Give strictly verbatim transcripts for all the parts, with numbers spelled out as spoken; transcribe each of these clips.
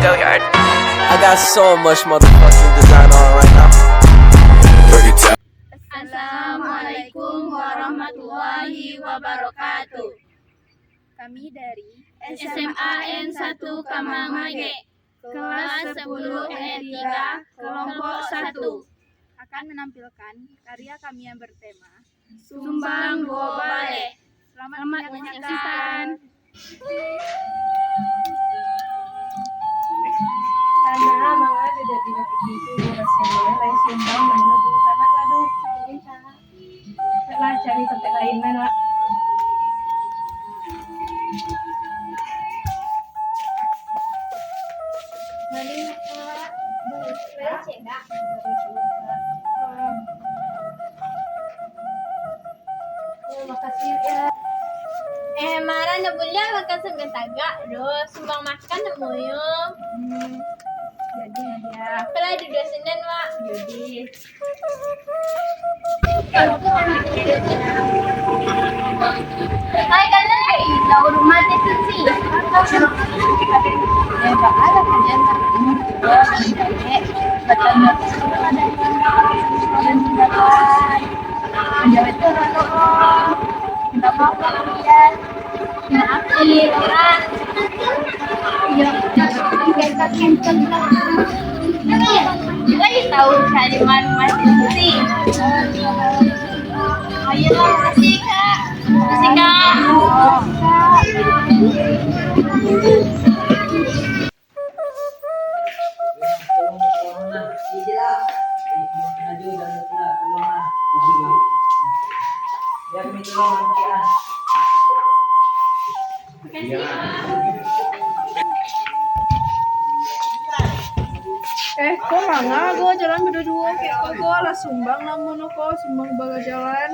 Go yard. I got so much motherfucking design on right now. Assalamualaikum warahmatullahi wabarakatuh. Kami dari S M A N satu Kamang Magek, kelas sepuluh R tiga, kelompok satu, akan menampilkan karya kami yang bertema Sumbang Duo Baleh. Selamat menyaksikan. Tanah manga tidak pindah begitu, rasanya lain sumbang, mana dulu sangat lalu. Lah, cari tempat lain lah, nak. Mari, Kak. Boleh cek, Kak? Oh, makasih, ya. Eh, marah nak buliah makan sambil tagak, doh. Sumbang makan namonyo. Hmm, jadi, Nadia. Apalah, duduak sinan, Wak. Jadi. Hai, kalian, tahu rumah Teh Susi? Ayolah, makasih, Kak. Makasih, Kak. Eh, ko manga ko jalan baduo-duo, kek ko, ko lah sumbang namonyo ko, sumbang bagajalan.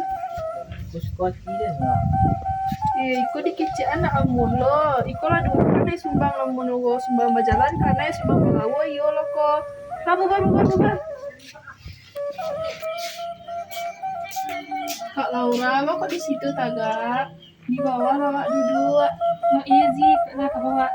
Terus ko hati den lah. Eh, iko dikecek anak amuah lo. Iko lah duo pandai sumbang namonyo ko, sumbang bajalan, karano sumbang bagawa iyo lo ko. Lah, bubar, bubar, bubar. Kak Laura, lo kok di situ tagak? Di bawah lah awak duduak. Oh, iyo, Zi, lah ka bawah.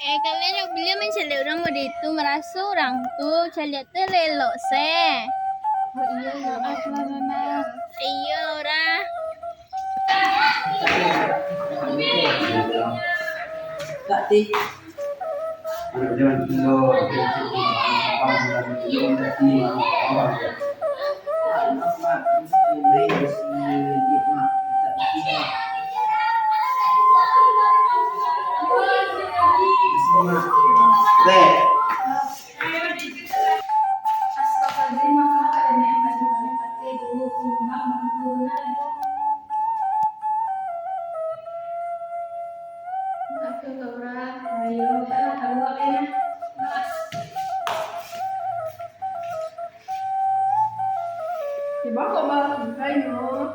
Eh, kalian ndak buliah mancaliak urang model itu, maraso urang tu caliak tu elok-elok se. Oh iyo, maaf lah, Nona. Iyo, Laura. Astagfirullahaladzim, manga keadaan yang tadi banyak pakai dulu, sumbang, manga turun aja. Maaf ya, Laura. Ayo, kalah, kaluar ya. Di bawah, Bang. Kainyo.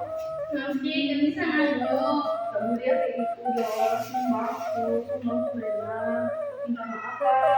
Nanti kami sangat dulu. Tak boleh kayak gitu dong. Sumbang, sumbang, sumbang. Minta maaf, Bang.